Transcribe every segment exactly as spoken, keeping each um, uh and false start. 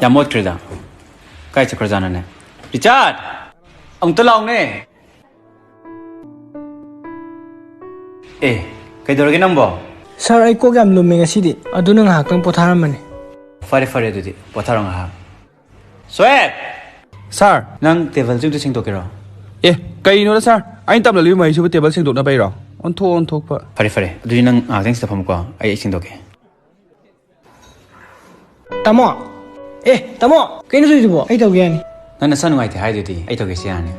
ꯌꯥꯝ ꯃꯣꯠꯈ꯭ꯔꯦꯗ꯫ ꯀꯥꯏ ꯆꯠꯈ꯭ꯔꯖꯥꯠꯅꯣꯅꯦ? ꯔꯤꯆꯥꯔꯗ! ꯑꯃꯨꯛꯇ ꯂꯥꯎꯅꯦ꯫ ꯑꯦ, ꯀꯩꯗꯧꯔꯒꯦ ꯅꯪꯕꯣ? ꯁꯥꯔ, ꯑꯩ ꯀꯣꯛ ꯌꯥꯝ ꯂꯨꯝꯃꯦ ꯉꯁꯤꯗꯤ, ꯑꯗꯨꯅ ꯉꯥꯏꯍꯥꯛꯇꯪ ꯄꯣꯊꯥꯔꯝꯕꯅꯤ꯫ ꯐꯔꯦ, ꯐꯔꯦ, ꯑꯗꯨꯗꯤ ꯄꯣꯊꯥꯔꯣ ꯉꯥꯏꯍꯥꯛ꯫ ꯁ꯭ꯋꯦꯠ! ꯁꯥꯔ! ꯅꯪ ꯇꯦꯕꯜꯁꯤꯡꯗꯣ ꯁꯦꯡꯗꯣꯛꯀꯦꯔꯣ? ꯑꯦ, ꯀꯩꯅꯣꯗ ꯁꯥꯔ? ꯑꯩꯅ ꯇꯝꯂꯛꯂꯤꯕ ꯃꯍꯩꯁꯤꯕꯨ ꯇꯦꯕꯜ ꯁꯦꯡꯗꯣꯛꯅꯕꯩꯔꯣ? ꯑꯣꯟꯊꯣꯛ ꯑꯣꯟꯊꯣꯛꯄ꯫ ꯐꯔꯦ, ꯐꯔꯦ, ꯑꯗꯨꯗꯤ ꯅꯪ ꯉꯥꯏꯍꯥꯛꯇꯪ ꯁꯤꯗ ꯐꯝꯃꯨꯀꯣ, ꯑꯩ ꯁꯦꯡꯗꯣꯛꯀꯦ꯫ ꯇꯥꯃꯣ! ꯑꯦ, ꯇꯥꯃꯣ! ꯀꯩꯅꯣ ꯇꯧꯔꯤꯗꯨꯕꯣ? ꯑꯩ ꯇꯧꯒꯦ ꯌꯥꯅꯤ꯫ ꯅꯪ ꯅꯁꯥ ꯅꯨꯡꯉꯥꯏꯇꯦ ꯍꯥꯏꯗꯨꯗꯤ ꯑꯩ ꯇꯧꯒꯦꯁꯦ ꯌꯥꯅꯤ꯫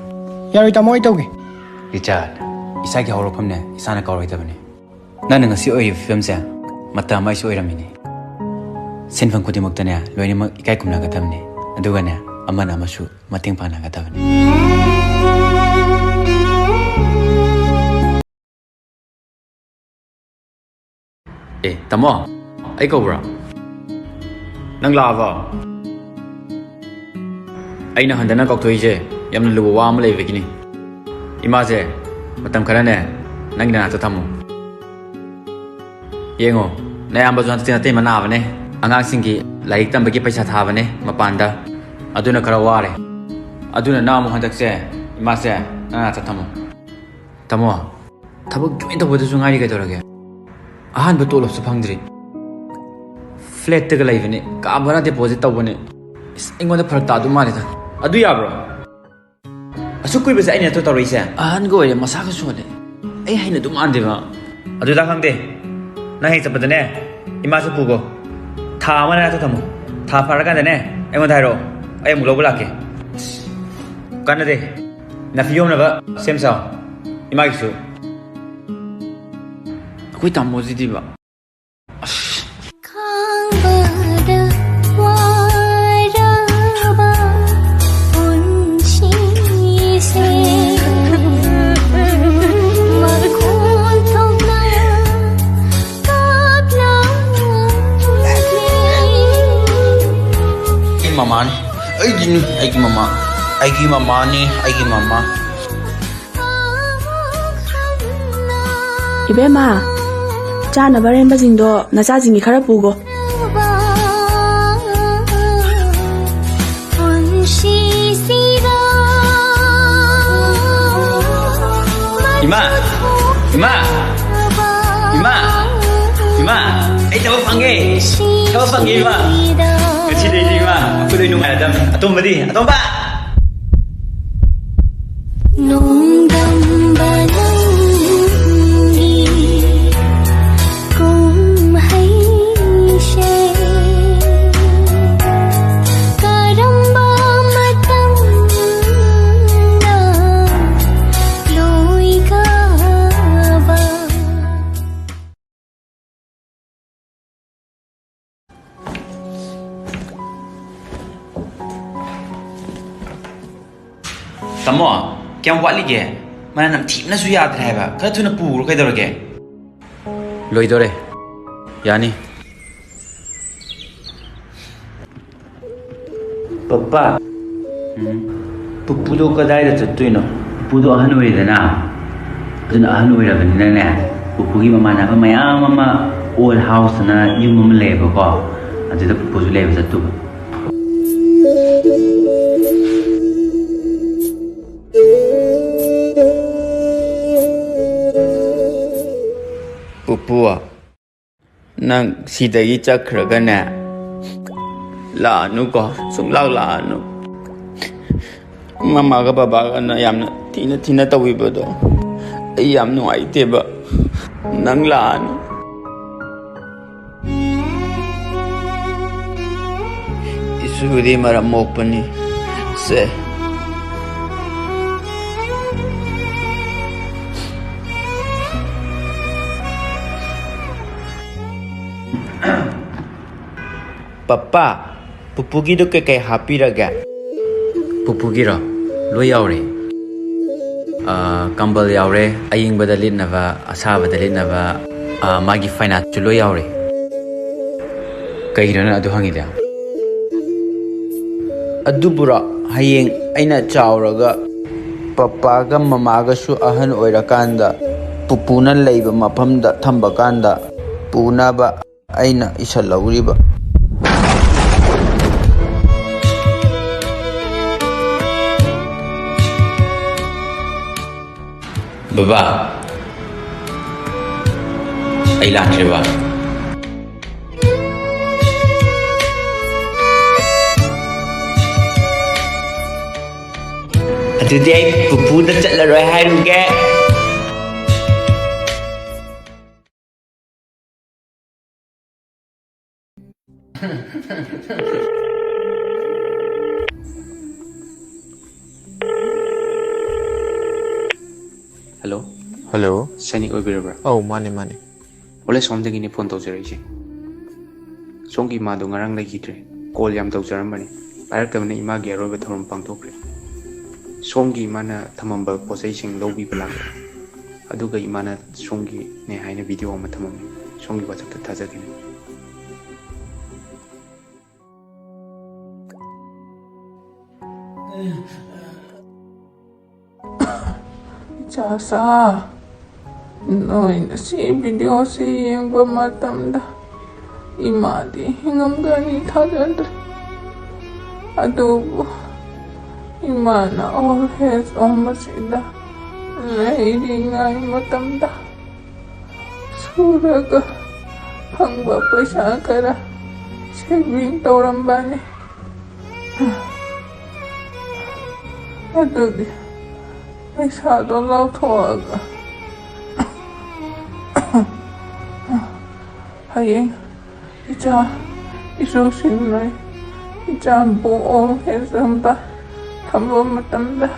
ꯌꯥꯔꯣꯏ ꯇꯥꯃꯣ, ꯑꯩ ꯇꯧꯒꯦ꯫ ꯔꯤꯆꯥꯔꯗ, ꯏꯁꯥꯒꯤ ꯍꯧꯔꯛꯐꯝꯅꯦ ꯏꯁꯥꯅ ꯀꯥꯎꯔꯣꯏꯗꯕꯅꯤ꯫ ꯅꯪꯅ ꯉꯁꯤ ꯑꯣꯏꯔꯤꯕ ꯐꯤꯕꯝꯁꯦ ꯃꯇꯝ ꯑꯃ ꯑꯩꯁꯨ ꯑꯣꯏꯔꯝꯃꯤꯅꯤ꯫ ꯁꯤꯟꯐꯝ ꯈꯨꯗꯤꯡꯃꯛꯇꯅꯦ ꯂꯣꯏꯅꯃꯛ ꯏꯀꯥꯏ ꯈꯨꯝꯅꯒꯗꯕꯅꯤ, ꯑꯗꯨꯒꯅꯦ ꯑꯃꯅ ꯑꯃꯁꯨ ꯃꯇꯦꯡ ꯄꯥꯡꯅꯒꯗꯕꯅꯤ꯫ ꯑꯦ, ꯇꯥꯃꯣ, ꯑꯩ ꯀꯧꯕ꯭ꯔꯥ? ꯅꯪ ꯂꯥꯛꯑꯕꯣ? ꯑꯩꯅ ꯍꯟꯗꯅ ꯀꯧꯊꯣꯛꯏꯁꯦ ꯌꯥꯝꯅ ꯂꯨꯕ ꯋꯥ ꯑꯃ ꯂꯩꯕꯒꯤꯅꯤ꯫ ꯏꯃꯥꯁꯦ ꯃꯇꯝ ꯈꯔꯅꯦ ꯅꯪꯒꯤ ꯅꯅꯥꯛꯇ ꯊꯝꯃꯨ꯫ ꯌꯦꯡꯉꯣ, ꯅꯌꯥꯝꯕꯁꯨ ꯍꯟꯗꯛꯇꯤ ꯅꯇꯩꯃ ꯅꯥꯕꯅꯦ, ꯑꯉꯥꯡꯁꯤꯡꯒꯤ ꯂꯥꯏꯔꯤꯛ ꯇꯝꯕꯒꯤ ꯄꯩꯁꯥ ꯊꯥꯕꯅꯦ ꯃꯄꯥꯟꯗ, ꯑꯗꯨꯅ ꯈꯔ ꯋꯥꯔꯦ꯫ ꯑꯗꯨꯅ ꯅꯪ ꯑꯃꯨꯛ ꯍꯟꯗꯛꯁꯦ ꯏꯃꯥꯁꯦ ꯅꯪ ꯅꯅꯥꯛꯇ ꯊꯝꯃꯨ꯫ ꯇꯥꯃꯣ, ꯊꯕꯛ ꯖꯣꯏꯟ ꯇꯧꯕꯗꯁꯨ ꯉꯥꯏꯔꯤ ꯀꯩꯗꯧꯔꯒꯦ? ꯑꯍꯥꯟꯕ ꯇꯣꯂꯣꯞꯁꯨ ꯐꯪꯗ꯭ꯔꯤ꯫ ꯐ꯭ꯂꯦꯠꯇꯒ ꯂꯩꯕꯅꯤ, ꯀꯥ ꯚꯔꯥ ꯗꯤꯄꯣꯖꯤꯠ ꯇꯧꯕꯅꯤ꯫ ꯏꯁ, ꯑꯩꯉꯣꯟꯗ ꯐꯔꯛ ꯇꯥꯗꯧ ꯃꯥꯜꯂꯦꯗ꯫ ꯑꯗꯨ ꯌꯥꯕ꯭ꯔꯣ? ꯑꯁꯨꯛ ꯀꯨꯏꯕꯁꯦ ꯑꯩꯅ ꯅꯠꯇ꯭ꯔꯣ ꯇꯧꯔꯛꯏꯁꯦ? ꯑꯍꯟꯒ ꯑꯣꯏꯔꯦ, ꯃꯁꯥꯒ ꯁꯣꯜꯂꯦ꯫ ꯑꯩ ꯍꯩꯅꯗꯧ ꯃꯥꯟꯗꯦꯕ꯫ ꯑꯗꯨꯗ ꯈꯪꯗꯦ, ꯅꯪ ꯍꯦꯛ ꯆꯠꯄꯗꯅꯦ ꯏꯃꯥꯁꯨ ꯄꯨꯒꯣ꯫ ꯊꯥ ꯑꯃ ꯅꯅꯥꯛꯇ ꯊꯝꯃꯨ꯫ ꯊꯥ ꯐꯥꯔꯀꯥꯟꯗꯅꯦ ꯑꯩꯉꯣꯟꯗ ꯍꯥꯏꯔꯛꯑꯣ, ꯑꯩ ꯑꯃꯨꯛ ꯂꯧꯕ ꯂꯥꯛꯀꯦ꯫ ꯀꯥꯟꯅꯗꯦ, ꯅꯥꯄꯤ ꯌꯣꯝꯅꯕ ꯁꯦꯝ ꯁꯥꯎ꯫ ꯏꯃꯥꯒꯤꯁꯨ꯫ ꯑꯩꯈꯣꯏ ꯇꯥꯃꯣꯁꯤꯗꯤꯕ꯫ ꯑꯁ꯫ ꯈꯥꯡꯕꯗ ꯋꯥꯔꯕ ꯄꯨꯟꯁꯤꯁꯦ ꯃꯈꯣꯟ ꯊꯣꯛꯅ ꯀꯥꯞꯂꯛꯂꯦ꯫ ꯑꯩ ꯃꯃꯥꯅꯤ, ꯑꯩꯒꯤꯅꯤ, ꯑꯩꯒꯤ ꯃꯃꯥ, ꯑꯩꯒꯤ ꯃꯃꯥꯅꯤ, ꯑꯩꯒꯤ ꯃꯃꯥ꯫ ꯏꯕꯦꯝꯃ, ꯆꯥꯅꯕ ꯑꯔꯦꯝꯕꯁꯤꯡꯗꯣ ꯅꯆꯥꯁꯤꯡꯒꯤ ꯈꯔ ꯄꯨꯒꯣ꯫ ꯏꯃꯥ! ꯏꯃꯥ! ꯏꯃꯥ! ꯑꯩ ꯊꯕꯛ ꯐꯪꯉꯦ! ꯊꯕꯛ ꯐꯪꯉꯦ, ꯏꯃꯥ! ꯉꯁꯤꯗꯩꯗꯤ, ꯏꯃꯥ, ꯑꯩꯈꯣꯏ ꯂꯣꯏ ꯅꯨꯡꯉꯥꯏꯔꯗꯝꯅꯤ꯫ ꯑꯇꯣꯝꯕꯗꯤ? ꯑꯇꯣꯝꯕ! ꯅꯣꯡꯗꯝꯕ ꯅꯪꯒꯤ ꯀꯨꯝꯍꯩꯁꯦ ꯀꯔꯝꯕ ꯃꯇꯝꯗ ꯂꯣꯏꯒꯕ? ꯇꯥꯃꯣ, ꯀꯌꯥꯝ ꯋꯥꯠꯂꯤꯒꯦ? ꯃꯅꯝ ꯅꯝꯊꯤꯕꯅꯁꯨ ꯌꯥꯗ꯭ꯔꯦ ꯍꯥꯏꯕ꯫ ꯈꯔ ꯊꯨꯅ ꯄꯨꯈ꯭ꯔꯣ, ꯀꯩꯗꯧꯔꯒꯦ? ꯂꯣꯏꯗꯣꯔꯦ꯫ ꯌꯥꯅꯤ꯫ ꯄꯄꯥ, ꯎꯝ? ꯄꯨꯄꯨꯗꯣ ꯀꯗꯥꯏꯗ ꯆꯠꯇꯣꯏꯅꯣ? ꯄꯨꯄꯨꯗꯣ ꯑꯍꯟ ꯑꯣꯏꯔꯦꯗꯅ, ꯑꯗꯨꯅ ꯑꯍꯟ ꯑꯣꯏꯔꯕꯅꯤꯅꯅꯦ, ꯄꯨꯄꯨꯒꯤ ꯃꯃꯥꯟꯅꯕ ꯃꯌꯥꯝ ꯑꯃ old house ꯑꯅ ꯌꯨꯝ ꯑꯃ ꯂꯩꯌꯦꯕꯀꯣ, ꯑꯗꯨꯗ ꯄꯨꯄꯨꯁꯨ ꯂꯩꯕ ꯆꯠꯇꯨꯕ꯫ ꯄꯨꯄꯨ, ꯅꯪ ꯁꯤꯗꯒꯤ ꯆꯠꯈ꯭ꯔꯒꯅꯦ, ꯂꯥꯛꯑꯅꯨꯀꯣ, ꯁꯨꯡꯂꯥꯛ ꯂꯥꯛꯑꯅꯨ꯫ ꯃꯃꯥꯒ ꯕꯕꯥꯒꯅ ꯌꯥꯝꯅ ꯊꯤꯅ ꯊꯤꯅ ꯇꯧꯕꯤꯕꯗꯣ ꯑꯩ ꯌꯥꯝ ꯅꯨꯡꯉꯥꯏꯇꯦꯕ꯫ ꯅꯪ ꯂꯥꯛꯑꯅꯨ꯫ ꯏꯁꯨꯗꯤ ꯃꯔꯝ ꯃꯣꯛꯄꯅꯤ꯫ ꯁꯦ꯫ ꯄꯄꯥ, ꯄꯨꯄꯨꯒꯤꯗꯣ ꯀꯩꯀꯩ ꯍꯥꯞꯄꯤꯔꯒꯦ? ꯄꯨꯄꯨꯒꯤꯔꯣ? ꯂꯣꯏ ꯌꯥꯎꯔꯦ꯫ ꯑꯥ, ꯀꯝꯕꯜ ꯌꯥꯎꯔꯦ, ꯑꯌꯤꯡꯕꯗ ꯂꯤꯠꯅꯕ, ꯑꯁꯥꯕꯗ ꯂꯤꯠꯅꯕ, ꯑꯥ, ꯃꯥꯒꯤ ꯐꯥꯏꯅꯥꯠꯁꯨ ꯂꯣꯏ ꯌꯥꯎꯔꯦ꯫ ꯀꯩꯒꯤꯅꯣ ꯅꯪ ꯑꯗꯨ ꯍꯪꯉꯤꯗꯤ? ꯑꯗꯨꯕꯨꯔꯣ, ꯍꯌꯦꯡ ꯑꯩꯅ ꯆꯥꯎꯔꯒ ꯄꯄꯥꯒ ꯃꯃꯥꯒꯁꯨ ꯑꯍꯟ ꯑꯣꯏꯔꯀꯥꯟꯗ ꯄꯨꯄꯨꯅ ꯂꯩꯕ ꯃꯐꯝꯗ ꯊꯝꯕ ꯀꯥꯟꯗ ꯄꯨꯅꯕ ꯑꯩꯅ ꯏꯁꯜꯍꯧꯔꯤꯕ꯫ ꯕꯕꯥ, ꯑꯩ ꯂꯥꯛꯇ꯭ꯔꯤꯕ? ꯑꯗꯨꯗꯤ ꯑꯩ ꯄꯨꯄꯨꯗ ꯆꯠꯂꯔꯣꯏ ꯍꯥꯏꯔꯨꯒꯦ꯫ ꯍꯜꯂꯣ꯫ ꯍꯜꯂꯣ꯫ ꯁꯥꯏꯅꯤꯛ ꯑꯣꯏꯕꯤꯔꯕ꯭ꯔꯥ? ꯑꯧ, ꯃꯥꯅꯦ, ꯃꯥꯅꯦ꯫ ꯑꯣꯜ ꯑꯦꯖ ꯍꯣꯝꯗꯒꯤꯅꯦ ꯐꯣꯟ ꯇꯧꯖꯔꯛꯏꯁꯦ꯫ ꯁꯣꯝꯒꯤ ꯏꯃꯥꯗꯣ ꯉꯔꯥꯡ ꯂꯩꯈꯤꯗ꯭ꯔꯦ꯫ ꯀꯣꯜ ꯌꯥꯝ ꯇꯧꯖꯔꯝꯕꯅꯤ꯫ ꯄꯥꯏꯔꯛꯇꯕꯅ ꯏꯃꯥꯒꯤ ꯑꯔꯣꯏꯕ ꯊꯧꯔꯝ ꯄꯥꯡꯊꯣꯛꯈ꯭ꯔꯦ꯫ ꯁꯣꯝꯒꯤ ꯏꯃꯥꯅ ꯊꯝꯃꯝꯕ ꯄꯣꯠ ꯆꯩꯁꯤꯡ ꯂꯧꯕꯤꯕ ꯂꯥꯛꯂꯦ꯫ ꯑꯗꯨꯒ ꯏꯃꯥꯅ ꯁꯣꯝꯒꯤꯅꯦ ꯍꯥꯏꯅ ꯚꯤꯗꯤꯑꯣ ꯑꯃ ꯊꯝꯃꯝꯃꯤ꯫ ꯁꯣꯝꯒꯤ ꯋꯥꯆꯞꯇ ꯊꯥꯖꯒꯅꯤ꯫ ꯏꯆꯥꯁꯥ, ꯅꯣꯏꯅ ꯁꯤ ꯚꯤꯗꯤꯑꯣꯁꯤ ꯌꯦꯡꯕ ꯃꯇꯝꯗ ꯏꯃꯥꯗꯤ ꯍꯤꯡꯉꯝꯒꯅꯤ ꯊꯥꯖꯗ꯭ꯔꯦ꯫ ꯑꯗꯨꯕꯨ ꯏꯃꯥꯅ ꯑꯣꯜ ꯑꯦꯖ ꯍꯣꯝ ꯑꯁꯤꯗ ꯂꯩꯔꯤꯉꯩ ꯃꯇꯝꯗ ꯁꯨꯔꯒ ꯐꯪꯕ ꯄꯩꯁꯥ ꯈꯔ ꯁꯦꯚꯤꯡ ꯇꯧꯔꯝꯕꯅꯤ꯫ ꯑꯗꯨꯒꯤ ꯄꯩꯁꯥꯗꯣ ꯂꯧꯊꯣꯛꯑꯒ ꯍꯌꯦꯡ ꯏꯆꯥ ꯏꯁꯨꯁꯤꯡꯅ ꯏꯆꯥꯕꯨ ꯑꯣꯜ ꯑꯦꯖ ꯍꯣꯝꯗ ꯊꯝꯕ ꯃꯇꯝꯗ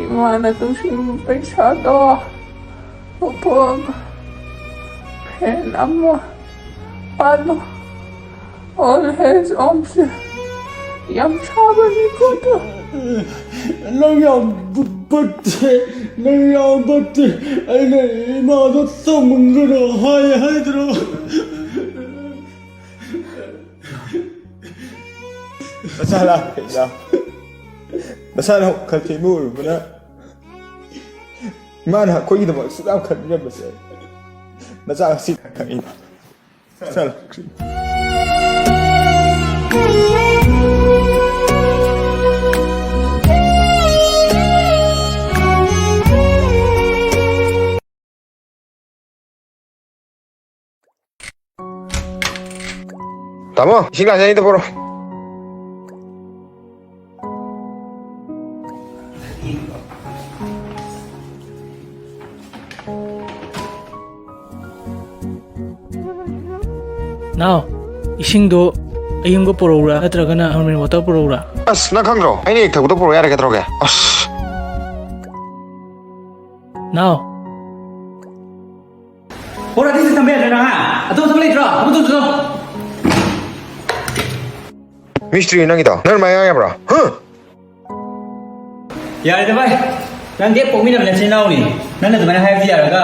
ꯏꯃꯥꯅ ꯇꯨꯡꯁꯤꯟꯕ ꯄꯩꯁꯥꯗꯣ ꯂꯧꯊꯣꯛꯑꯒ ꯐꯦꯟ ꯑꯃ ꯄꯥꯜꯂꯣ꯫ ꯑꯣꯜ ꯑꯦꯖ ꯍꯣꯝꯁꯦ ꯌꯥꯝ ꯁꯥꯕꯅꯤꯀꯣ꯫ ꯅꯪ ꯌꯥꯝ ꯐꯠꯇꯦ, ꯅꯪ ꯌꯥꯝ ꯐꯠꯇꯦ꯫ ꯑꯩꯅ ꯏꯃꯥꯗꯣ ꯇꯧꯃꯟꯗꯅ ꯍꯥꯏ ꯍꯥꯏꯗ꯭ꯔꯣ? ꯅꯁꯥ ꯂꯥꯛꯈ꯭ꯔꯦ, ꯏꯅꯥꯎ꯫ ꯅꯁꯥꯅ ꯈꯜ ꯊꯦꯡꯕ ꯑꯣꯏꯔꯨꯕꯅ ꯏꯃꯥꯅ ꯑꯩꯈꯣꯏꯒꯤꯗꯃꯛ ꯑꯁꯨꯛ ꯌꯥꯝ ꯈꯟꯕꯤꯔꯝꯕꯁꯦ ꯅꯆꯥ ꯉꯁꯤ ꯈꯪꯉꯤ꯫ ꯆꯠꯂꯣ꯫ ꯇꯥꯃꯣ, ꯏꯁꯤꯡ ꯒ꯭ꯂꯥꯁ ꯑꯅꯤꯗ ꯄꯨꯔꯛꯑꯣ꯫ ꯅꯥꯎ, ꯏꯁꯤꯡꯗꯣ ꯑꯌꯤꯡꯕ ꯄꯨꯔꯛꯎꯔꯥ, ꯅꯠꯇ꯭ꯔꯒꯅ normal water ꯄꯨꯔꯛꯎꯔꯥ? ꯑꯁ, ꯅꯪ ꯈꯪꯗ꯭ꯔꯣ? ꯑꯩꯅ ꯍꯦꯛ ꯊꯛꯄꯗꯣ ꯄꯨꯔꯛꯑꯣ ꯌꯥꯔꯦ, ꯀꯩꯗꯧꯔꯒꯦ? ꯑꯁ꯫ ꯅꯥꯎ꯫ ꯍꯣꯔꯥ, ꯑꯗꯨꯗꯤ ꯊꯝꯕ ꯌꯥꯗ꯭ꯔꯦ ꯅꯪ, ꯍꯥ? ꯑꯇꯣꯞꯄ ꯊꯕꯛ ꯂꯩꯇ꯭ꯔꯣ? ꯊꯕꯛ ꯇꯧꯁꯤꯔꯣ? ꯃꯤꯁꯇ꯭ꯔꯤ ꯅꯪꯒꯤꯗꯣ ꯅꯪ ꯑꯗꯨꯃꯥꯏꯅ ꯌꯥꯕ꯭ꯔꯣ? ꯍꯥ? ꯌꯥꯔꯦꯗ ꯚꯥꯏ, ꯅꯪꯗꯤ ꯍꯦꯛ ꯄꯣꯛꯃꯤꯟꯅꯕ ꯅꯆꯤꯟ ꯏꯅꯥꯎꯅꯤ꯫ ꯅꯪꯅ ꯑꯗꯨꯃꯥꯏꯅ ꯍꯥꯏꯕꯗꯤ ꯌꯥꯔꯒ,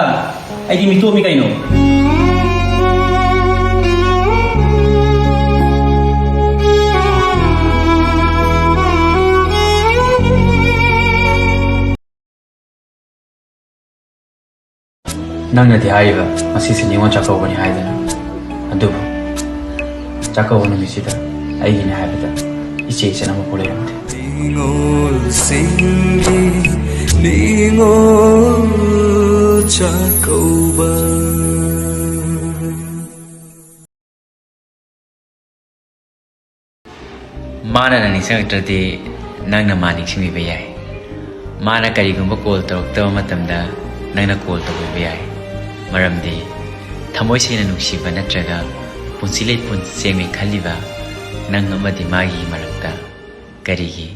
ꯑꯩꯗꯤ ꯃꯤꯇꯣꯝꯃꯤ ꯀꯩꯅꯣ꯫ ꯅꯪꯅꯗꯤ ꯍꯥꯏꯔꯤꯕ ꯉꯁꯤꯁꯦ ꯅꯤꯉꯣꯜ ꯆꯥꯛꯀꯧꯕꯅꯤ ꯍꯥꯏꯗꯅ, ꯑꯗꯨꯕꯨ ꯆꯥꯛꯀꯧꯕ ꯅꯨꯃꯤꯠꯁꯤꯗ ꯑꯩꯒꯤꯅꯤ ꯍꯥꯏꯕꯗ ꯏꯆꯦ ꯏꯆꯟ ꯑꯃꯐꯥꯎ ꯂꯩꯔꯝꯗꯦ꯫ ꯅꯤꯉꯣꯜꯁꯤꯡꯒꯤ ꯅꯤꯉꯣꯜ ꯆꯥꯛꯀꯧꯕ꯫ ꯃꯥꯅ ꯅꯪ ꯅꯤꯡꯁꯤꯡꯂꯛꯇ꯭ꯔꯗꯤ ꯅꯪꯅ ꯃꯥ ꯅꯤꯡꯁꯤꯡꯕꯤꯕ ꯌꯥꯏ꯫ ꯃꯥꯅ ꯀꯔꯤꯒꯨꯝꯕ ꯀꯣꯜ ꯇꯧꯔꯛꯇꯕ ꯃꯇꯝꯗ ꯅꯪꯅ ꯀꯣꯜ ꯇꯧꯕꯤꯕ ꯌꯥꯏ꯫ ꯃꯔꯝꯗꯤ ꯊꯃꯣꯏ ꯁꯦꯡꯅ ꯅꯨꯡꯁꯤꯕ ꯅꯠꯇ꯭ꯔꯒ ꯄꯨꯟꯁꯤ ꯂꯩꯄꯨꯟ ꯁꯦꯝꯒꯦ ꯈꯜꯂꯤꯕ ꯅꯪ ꯑꯃꯗꯤ ꯃꯥꯒꯤ ꯃꯔꯛꯇ ꯀꯔꯤꯒꯤ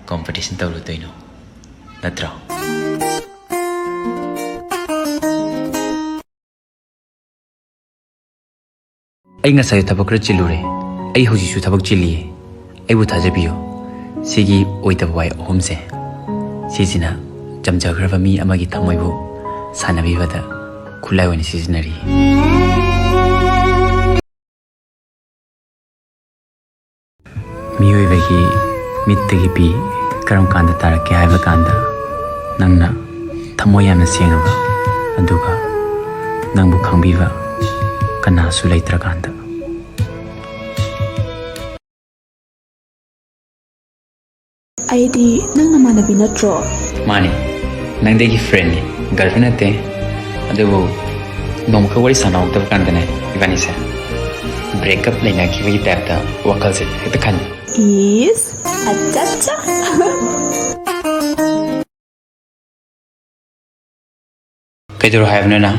ꯀꯣꯝꯄꯤꯇꯤꯁꯟ ꯇꯧꯔꯨꯗꯣꯏꯅꯣ? ꯅꯠꯇ꯭ꯔꯣ? ꯑꯩ ꯉꯁꯥꯏ ꯊꯕꯛ ꯈꯔ ꯆꯤꯜꯂꯨꯔꯦ꯫ ꯑꯩ ꯍꯧꯖꯤꯛꯁꯨ ꯊꯕꯛ ꯆꯤꯜꯂꯤꯌꯦ꯫ ꯑꯩꯕꯨ ꯊꯥꯖꯕꯤꯌꯨ꯫ ꯁꯤꯒꯤ ꯑꯣꯏꯗꯕ ꯋꯥꯍꯩ ꯑꯍꯨꯝꯁꯦ, ꯁꯤꯁꯤꯅ ꯆꯝꯖꯈ꯭ꯔꯕ ꯃꯤ ꯑꯃꯒꯤ ꯊꯃꯣꯏꯕꯨ ꯁꯥꯟꯅꯕꯤꯕꯗ ꯈꯨꯠꯂꯥꯏ ꯑꯣꯏꯅ ꯁꯤꯖꯤꯟꯅꯔꯤ꯫ ꯃꯤꯑꯣꯏꯕꯒꯤ ꯃꯤꯠꯇꯒꯤ ꯄꯤ ꯀꯔꯝ ꯀꯥꯟꯗ ꯇꯥꯔꯛꯀꯦ ꯍꯥꯏꯕ ꯀꯥꯟꯗ, ꯅꯪꯅ ꯊꯃꯣꯏ ꯌꯥꯝꯅ ꯁꯦꯡꯉꯕ, ꯑꯗꯨꯒ ꯅꯪꯕꯨ ꯈꯪꯕꯤꯕ ꯀꯅꯥꯁꯨ ꯂꯩꯇ꯭ꯔꯀꯥꯟꯗ꯫ ꯑꯩꯗꯤ ꯅꯪ ꯅꯃꯥꯟꯅꯕꯤ ꯅꯠꯇ꯭ꯔꯣ? ꯃꯥꯅꯤ, ꯅꯪꯗꯤ ꯑꯩꯒꯤ ꯐ꯭ꯔꯦꯟꯅꯤ, ꯒꯔꯜꯐ꯭ꯔꯦꯟ ꯅꯠꯇꯦ꯫ ꯑꯗꯨꯕꯨ ꯅꯣꯡꯃꯈꯛ ꯋꯥꯔꯤ ꯁꯥꯟꯅꯍꯧꯗꯕ ꯀꯥꯟꯗꯅꯦ ꯏꯕꯥꯅꯤꯁꯦ꯫ ꯕ꯭ꯔꯦꯛꯀꯞ ꯂꯩꯅꯈꯤꯕꯒꯤ ꯇꯥꯏꯞꯇ ꯋꯥꯈꯜꯁꯦ ꯍꯦꯛꯇ ꯈꯟ꯫ ꯏꯁ, ꯑꯠꯆꯥ, ꯑꯠꯆꯥ꯫ ꯀꯩꯗꯧꯔꯣ ꯍꯥꯏꯕꯅꯣ ꯅꯪ?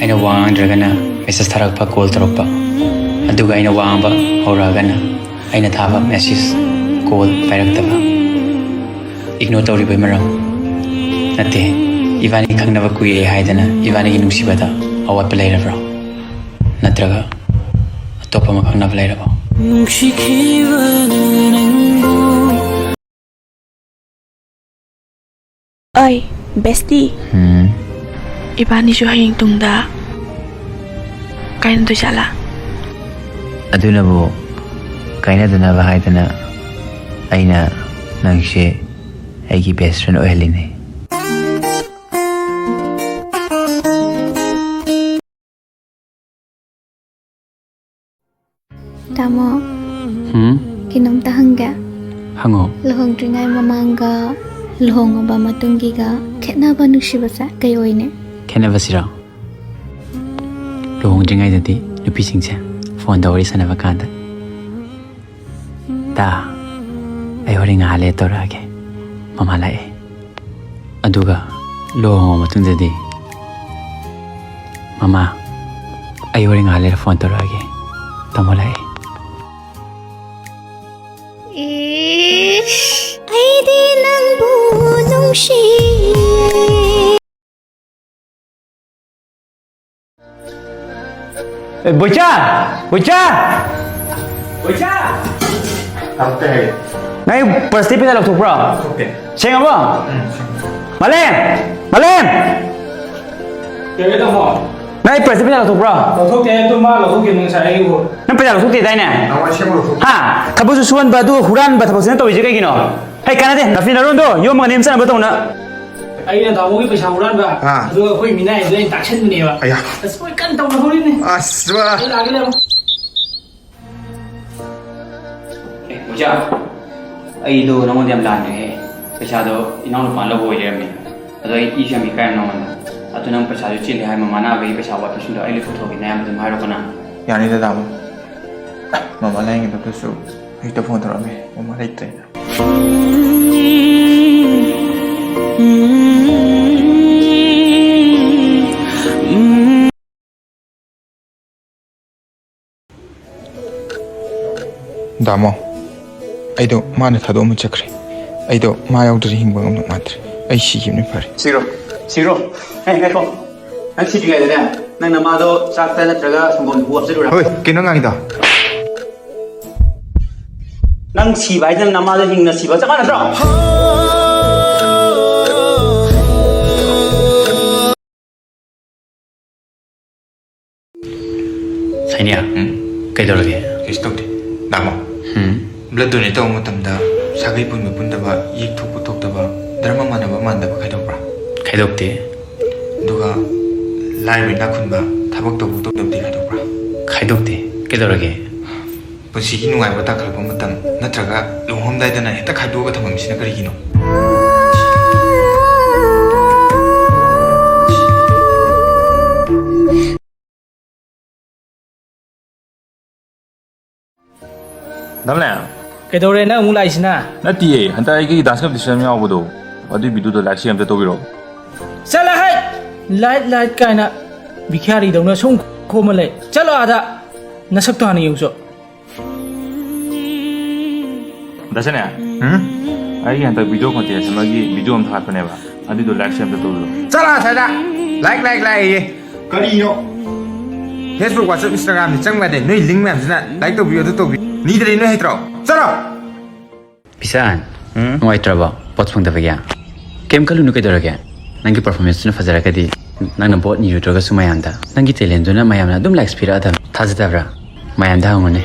ꯑꯩꯅ ꯋꯥ ꯉꯥꯡꯗ꯭ꯔꯒꯅ ꯃꯦꯁꯦꯖ ꯊꯥꯔꯛꯄ, ꯀꯣꯜ ꯇꯧꯔꯛꯄ, ꯑꯗꯨꯒ ꯑꯩꯅ ꯋꯥ ꯉꯥꯡꯕ ꯍꯧꯔꯛꯑꯒꯅ ꯑꯩꯅ ꯊꯥꯕ ꯃꯦꯁꯦꯖ, ꯀꯣꯜ ꯄꯥꯏꯔꯛꯇꯕ, ꯏꯒꯅꯣꯔ ꯇꯧꯔꯤꯕꯩ ꯃꯔꯝ? ꯅꯠꯇꯦ, ꯏꯕꯥꯅꯤ ꯈꯪꯅꯕ ꯀꯨꯏꯔꯦ ꯍꯥꯏꯗꯅ ꯏꯕꯥꯅꯤꯒꯤ ꯅꯨꯡꯁꯤꯕꯗ ꯑꯋꯥꯠꯄ ꯂꯩꯔꯕ꯭ꯔꯣ? ꯅꯠꯇ꯭ꯔꯒ ꯑꯇꯣꯞꯄ ꯑꯃ ꯈꯪꯅꯕ ꯂꯩꯔꯕꯣ? ꯅꯨꯡꯁꯤꯈꯤꯕꯅ ꯅꯪꯕꯨ ꯑꯩ, ꯕꯦꯁꯇꯤ꯫ ꯎꯝ꯫ ꯏꯕꯥꯅꯤꯁꯨ ꯍꯌꯦꯡ ꯇꯨꯡꯗ ꯀꯥꯏꯅꯗꯣꯏ ꯖꯥꯠꯂꯥ? ꯑꯗꯨꯅꯕꯨ ꯀꯥꯏꯅꯗꯅꯕ ꯍꯥꯏꯗꯅ ꯑꯩꯅ ꯅꯪꯁꯦ ꯑꯩꯒꯤ ꯕꯦꯁ ꯐ꯭ꯔꯦꯟ ꯑꯣꯏꯍꯜꯂꯤꯅꯦ꯫ ꯇꯥꯃꯣ, ꯍꯨꯝ? ꯀꯩꯅꯣꯝꯇ ꯍꯪꯒꯦ꯫ ꯍꯪꯉꯣ꯫ ꯂꯨꯍꯣꯡꯗ꯭ꯔꯤꯉꯩ ꯃꯃꯥꯡꯒ ꯂꯨꯍꯣꯡꯉꯕ ꯃꯇꯨꯡꯒꯤꯒ ꯈꯦꯠꯅꯕ ꯅꯨꯡꯁꯤꯕꯁꯦ ꯀꯩ ꯑꯣꯏꯅꯤ? ꯈꯦꯠꯅꯕꯁꯤꯔꯣ? ꯂꯨꯍꯣꯡꯗ꯭ꯔꯤꯉꯩꯗꯗꯤ ꯅꯨꯄꯤꯁꯤꯡꯁꯦ ꯐꯣꯟꯗ ꯋꯥꯔꯤ ꯁꯥꯟꯅꯕ ꯀꯥꯟꯗ, "ꯇꯥ, ꯑꯩ ꯍꯣꯔꯦꯟ ꯉꯥꯏꯍꯥꯛ ꯂꯩꯔ ꯇꯧꯔꯛꯑꯒꯦ, ꯃꯃꯥ ꯂꯥꯛꯑꯦ"꯫ ꯑꯗꯨꯒ ꯂꯨꯍꯣꯡꯉꯕ ꯃꯇꯨꯡꯗꯗꯤ, "ꯃꯃꯥ, ꯑꯩ ꯍꯣꯔꯦꯟ ꯉꯥꯏꯍꯥꯛ ꯂꯩꯔ ꯐꯣꯟ ꯇꯧꯔꯛꯑꯒꯦ, ꯇꯥꯃꯣ ꯂꯥꯛꯑꯦ"꯫ ꯏꯁ, ꯑꯩꯗꯤ ꯅꯪꯕꯨ ꯅꯨꯡꯁꯤꯌꯦ꯫ ꯑꯦ, ꯕꯣꯏꯆꯥ! ꯕꯣꯏꯆꯥ! ꯕꯣꯏꯆꯥ! ꯅꯪ ꯑꯩ ꯄꯔꯁꯇꯤ ꯄꯩꯁꯥ ꯂꯧꯊꯣꯛꯄ꯭ꯔꯣ? ꯂꯧꯊꯣꯛꯇꯦ꯫ ꯁꯦꯡꯉꯕꯣ? ꯎꯝ, ꯁꯦꯡꯉꯦ꯫ ꯃꯥꯂꯦꯝ! ꯃꯥꯂꯦꯝ! ꯀꯩꯅꯣ ꯇꯥꯃꯣ? ꯅꯪ ꯑꯩ ꯄꯔꯁꯇꯤ ꯄꯩꯁꯥ ꯂꯧꯊꯣꯛꯄ꯭ꯔꯣ? ꯂꯧꯊꯣꯛꯇꯦ, ꯑꯗꯨ ꯃꯥ ꯂꯧꯊꯣꯛꯈꯤꯕꯅꯤ ꯉꯁꯥꯏ ꯑꯌꯨꯛ꯫ ꯅꯪ ꯄꯩꯁꯥ ꯂꯧꯊꯣꯛꯇꯦꯗꯥꯏꯅꯦ? ꯅꯍꯥꯟꯋꯥꯏ ꯁꯦꯝꯕ ꯂꯧꯊꯣꯛ- ꯍꯥ? ꯊꯕꯛꯁꯨ ꯁꯨꯍꯟꯕ, ꯑꯗꯨꯒ ꯍꯨꯔꯥꯟꯕ ꯊꯕꯛꯁꯤꯅ ꯇꯧꯔꯤꯁꯦ ꯀꯩꯒꯤꯅꯣ? ꯍꯩ, ꯀꯥꯟꯅꯗꯦ, ꯅꯐꯤ ꯅꯔꯣꯟꯗꯣ ꯌꯣꯝꯃꯒ ꯅꯦꯝ ꯆꯠꯅꯕ ꯇꯧꯅ꯫ ꯑꯩꯅ ꯇꯥꯃꯣꯒꯤ ꯄꯩꯁꯥ ꯍꯨꯔꯥꯟꯕ, ꯑꯥ꯫ ꯑꯗꯨꯒ ꯑꯩꯈꯣꯏ ꯃꯤꯅꯥꯏꯗꯣ ꯑꯩꯅ ꯇꯥꯛꯁꯟꯕꯅꯦꯕ꯫ ꯑꯌꯥ꯫ ꯑꯁ, ꯃꯣꯏ ꯀꯟꯅ ꯇꯧꯅꯍꯧꯔꯤꯅꯦ꯫ ꯑꯁ, ꯕꯥ꯫ ꯑꯩ ꯂꯥꯛꯑꯒꯦ, ꯂꯩꯔꯝꯃꯣ꯫ ꯑꯦ, ꯕꯣꯏꯆꯥ, ꯑꯩꯗꯣ ꯅꯉꯣꯟꯗ ꯌꯥꯝ ꯂꯥꯟꯈ꯭ꯔꯦꯍꯦ꯫ ꯄꯩꯁꯥꯗꯣ ꯏꯅꯥꯎꯅꯨꯄꯥꯅ ꯂꯧꯕ ꯑꯣꯏ ꯂꯩꯔꯝꯃꯦ꯫ ꯑꯗꯣ ꯑꯩ ꯏꯁꯨ ꯌꯥꯝ ꯏꯀꯥꯏ ꯅꯉꯣꯟꯗ꯫ ꯑꯗꯣ ꯅꯪ ꯄꯩꯁꯥꯁꯨ ꯆꯤꯜꯂꯤ ꯍꯥꯏ, ꯃꯃꯥꯅ ꯅꯥꯕꯒꯤ ꯄꯩꯁꯥ ꯑꯋꯥꯠꯄꯁꯤꯡꯗꯣ ꯑꯩ ꯂꯣꯏ ꯄꯨꯊꯣꯛꯀꯦ, ꯅꯌꯥꯝꯕꯗ ꯑꯗꯨꯝ ꯍꯥꯏꯔꯣꯀꯣ ꯅꯪ꯫ ꯌꯥꯅꯤꯗ, ꯇꯥꯃꯣ꯫ ꯃꯃꯥ ꯂꯥꯏꯌꯦꯡꯉꯤꯕꯗꯨꯁꯨ ꯍꯧꯖꯤꯛꯇ ꯐꯣꯟ ꯇꯧꯔꯛꯑꯝꯃꯦ, ꯃꯃꯥ ꯂꯩꯇ꯭ꯔꯦꯅ꯫ ꯇꯥꯃꯣ, ꯑꯩꯗꯣ ꯃꯥꯅ ꯊꯥꯗꯣꯛꯑꯝꯃ ꯆꯠꯈ꯭ꯔꯦ꯫ ꯑꯩꯗꯣ ꯃꯥ ꯌꯥꯎꯗ꯭ꯔꯗꯤ ꯍꯤꯡꯕ ꯉꯝꯗꯧ ꯃꯥꯟꯗ꯭ꯔꯦ꯫ ꯑꯩ ꯁꯤꯈꯤꯕꯅ ꯐꯔꯦ꯫ ꯁꯤꯔꯣ, ꯁꯤꯔꯣ꯫ ꯑꯦ, ꯉꯥꯏꯈꯣ꯫ ꯅꯪ ꯁꯤꯗ꯭ꯔꯤꯉꯩꯗꯅꯦ, ꯅꯪ ꯅꯃꯥꯗꯣ ꯆꯥꯛꯇ ꯅꯠꯇ꯭ꯔꯒ ꯁꯪꯒꯣꯝꯗ ꯍꯨ ꯍꯥꯞꯆꯤꯜꯂꯨꯔꯥ? ꯍꯣꯏ, ꯀꯩꯅꯣ ꯉꯥꯡꯉꯤꯗꯣ? ꯅꯪ ꯁꯤꯕ ꯍꯥꯏꯗꯤ ꯅꯪ ꯅꯃꯥꯗꯣ ꯍꯤꯡꯅ ꯁꯤꯕ ꯆꯞ ꯃꯥꯟꯅꯗ꯭ꯔꯣ? ꯁꯥꯏꯅꯤꯌꯥ, ꯎꯝ? ꯀꯩꯗꯧꯔꯒꯦ? ꯀꯩꯁꯨ ꯇꯧꯗꯦ꯫ ꯇꯥꯃꯣ, ꯎꯝ? Blood donate ꯇꯧꯕ ꯃꯇꯝꯗ ꯁꯥꯒꯩ ꯄꯨꯟꯕ ꯄꯨꯟꯗꯕ, ꯌꯦꯛ ꯊꯣꯛꯄ ꯊꯣꯛꯇꯕ, ꯙꯔꯃ ꯃꯥꯟꯅꯕ ꯃꯥꯟꯅꯗꯕ ꯈꯥꯏꯗꯣꯛꯄ꯭ꯔꯥ? ꯈꯥꯏꯗꯣꯛꯇꯦ꯫ ꯑꯗꯨꯒ ꯂꯥꯏꯔꯕ ꯏꯅꯥꯛ ꯈꯨꯟꯕ, ꯊꯕꯛ ꯇꯧꯕ ꯇꯧꯗꯕꯗꯤ ꯈꯥꯏꯗꯣꯛꯄ꯭ꯔꯥ? ꯈꯥꯏꯗꯣꯛꯇꯦ꯫ ꯀꯩꯗꯧꯔꯒꯦ? ꯄꯨꯟꯁꯤꯒꯤ ꯅꯨꯡꯉꯥꯏꯕ ꯇꯥꯡꯈꯠꯂꯛꯄ ꯃꯇꯝ ꯅꯠꯇ꯭ꯔꯒ ꯂꯨꯍꯣꯡꯉꯝꯗꯥꯏꯗꯅ ꯍꯦꯛꯇ ꯈꯥꯏꯗꯣꯛꯑꯒ ꯊꯝꯃꯝꯃꯤꯁꯤꯅ ꯀꯔꯤꯒꯤꯅꯣ? ꯗꯝꯂꯦ꯫ ꯀꯩꯗꯧꯔꯦ ꯅꯪ ꯑꯃꯨꯛ ꯂꯥꯛꯏꯁꯤꯅ? ꯅꯠꯇꯤꯌꯦ, ꯍꯟꯗꯛ ꯑꯩꯒꯤ dance competition ꯑꯃ ꯌꯥꯎꯕꯗꯣ, ꯑꯗꯨꯏ video ꯗꯣ like share ꯑꯝꯇ ꯇꯧꯕꯤꯔꯛꯑꯣ꯫ ꯆꯠꯂꯍꯦ! Like, like ꯀꯥꯏꯅ ꯚꯤꯈ꯭ꯌꯥꯔꯤꯗꯧꯅ ꯁꯨꯝ ꯈꯣꯝꯃ ꯂꯩ꯫ ꯆꯠꯂꯣ ꯑꯥꯗ! ꯅꯁꯛꯇꯣ ꯍꯥꯟꯅ ꯌꯦꯡꯉꯨꯆꯣ꯫ ꯗꯥ ꯁꯅꯤꯌꯥ, ꯎꯝ? ꯑꯩꯒꯤ ꯍꯟꯗꯛ video contest ꯑꯃꯒꯤ video ꯑꯃ ꯊꯥꯒꯠꯄꯅꯦꯕ, ꯑꯗꯨꯏꯗꯣ like share ꯑꯝꯇ ꯇꯧꯕꯤꯔꯛꯑꯣ꯫ ꯆꯠꯂꯣ ꯑꯁ꯭ꯋꯥꯏꯗ! Like, like, like ꯌꯦ꯫ ꯀꯔꯤꯅꯣ? Facebook, WhatsApp, Instagram ꯗꯤ ꯆꯪꯕ ꯌꯥꯗꯦ꯫ ꯅꯣꯏ link ꯃꯌꯥꯝꯁꯤꯅ like ꯇꯧꯕꯤꯌꯨ, ꯑꯗꯨ ꯇꯧꯕꯤꯌꯨ꯫ ꯅꯤꯗ꯭ꯔꯗꯤ ꯅꯣꯏ ꯍꯩꯇ꯭ꯔꯣ? ꯆꯠꯂꯣ! ꯄꯤꯁꯥꯟ, ꯎꯝ? ꯅꯨꯡꯉꯥꯏꯇ꯭ꯔꯕꯣ vote ꯐꯪꯗꯕꯒꯤ? ꯀꯩꯝ ꯈꯜꯂꯨꯅꯨ, ꯀꯩꯗꯧꯔꯒꯦ? ꯅꯪꯒꯤ performance ꯇꯨꯅ ꯐꯖꯔꯒꯗꯤ ꯅꯪꯅ vote ꯅꯤꯔꯨꯗ꯭ꯔꯒꯁꯨ ꯃꯌꯥꯝꯗ ꯅꯪꯒꯤ talent ꯇꯨꯅ ꯃꯌꯥꯝꯅ ꯑꯗꯨꯝ likes ꯄꯤꯔꯛꯑꯗꯝꯅꯤ꯫ ꯊꯥꯖꯗꯕ꯭ꯔꯥ? ꯃꯌꯥꯝꯗ ꯍꯪꯉꯨꯅꯦ꯫